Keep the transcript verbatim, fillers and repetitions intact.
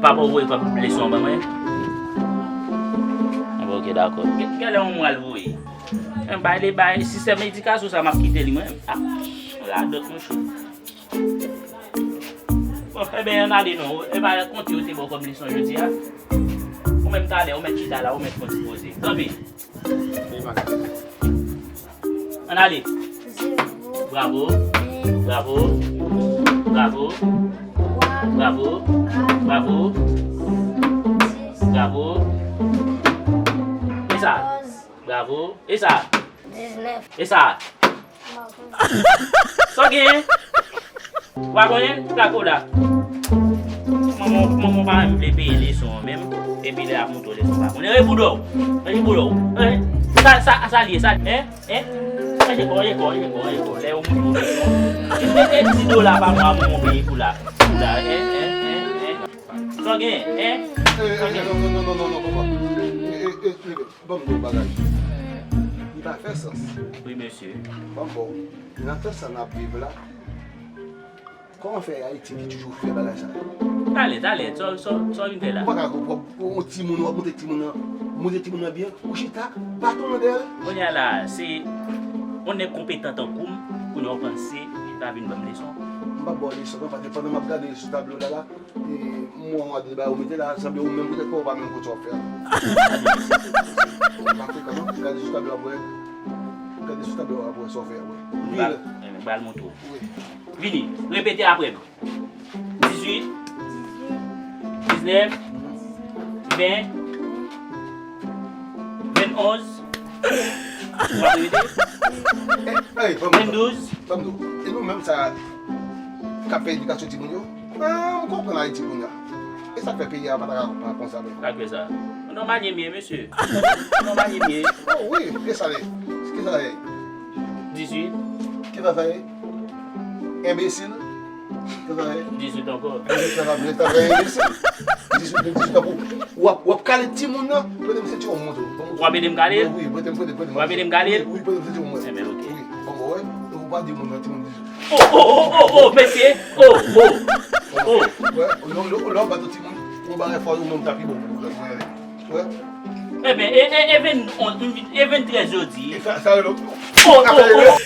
Papa, ou voye kòb leson ban mwen? Enben, ok, dakò. Kè, kèlè ou pral voye? Enben, bay li, bay sistèm edikasyon sa, m ap kite li, mwen. Ah, radòt, monchè. Bon, enben, ann ale non. E pa konte yo te ba w kòb leson jodi a. Ou menm talè, ou mèt chita la, ou mèt pran ti poze. Tanpri. Ann ale. Bravo. Bravo. Bravo. Bravo. Bravo. Bravo. E sa. Bravo. E sa. E sa. Sa w genyen? Ou pa konnen? Kako la. Manman, manman pa menm vle peye leson an menm. Epi lè ap montre w leson pa konnen. Reboudò. Reboudò. Sa, sa, sa l ye, sa, hein? Hein? Ranje kò, ranje kò, ranje kò, ranje kò. Lè yo montre w leson. E, e, e, ti dola pa mwa manman peye pou la. Pou la, hein, hein, hein, hein. Sa w genyen, hein? Sa w genyen? Non, non, non, non, non, papa. E, e, e, e, ban m di w bagay. Li pa fè sans. Wi, mesye. Ban m ba w. Nan tan sa n ap viv la, kòman fè Ayiti ki toujou fè bagay sa yo? Talè, talè, sa, sa, sa w vin fè la? Ou pa ka, w, w, w, yon timoun, w ap montre timoun nan, montre timoun nan byen, ou chita, pa tounen dèyè l. Kounye a la, se yon nèg konpetan tankou m, kounye a w panse li pa vin ban m leson? M p ap ba w leson non, paske pandan m ap gade sou tablo la la, e, m wè yon ade bagay ou mete la, sanble ou menm poutèt pa w pa menm konn sa w ap fè a. Pa frekan non, gade sou tablo a pou wè. Gade sou tablo a pou wè sa w fè a, wè. M pral, m pral montre w. Wi. Vini, repete apre m. Dizuit, diznèf, ven, vennonz, w ap repete? Ey, ey, ban m, venndouz. Ban m di w, e nou menm sa k ap fè edikasyon timoun yo? Ah, m konprann Ayiti kounye a. E sa k fè peyi a pa ta ka pa konsa menm? Sa k fè sa? Ou nan manye m ye, mesye. Ou nan manye m ye. Oh wi, kisa l ye? Kisa l ye? Dizuit. Kisa sa ye? Enbesil. Kisa sa ye? Dizuit ankò. Dizuit sa va vle ta fè enbesil. Dizuit, dizuit ankò. W ap, w ap kale timoun nan. Prete m sentiwon m montre w. W ap ede m kale l? Wi, prete m, prete, prete m. W ap ede m kale l? Wi, prete m sentiwon m montre w. Enben, ok. Wi, bon, bon, wè. Ou pa di moun nan timoun dizuit. Oh, oh, oh, oh, oh, mesye. Oh, oh, oh. Wè, lè, lè, lè w bat yon timoun, yon bagay fò, ou menm ta pi bon pou ou, wè. Wè. Enben, e, e, e vennonz, e venntrèz yo di. E sa, sa rele. Oh, oh, oh.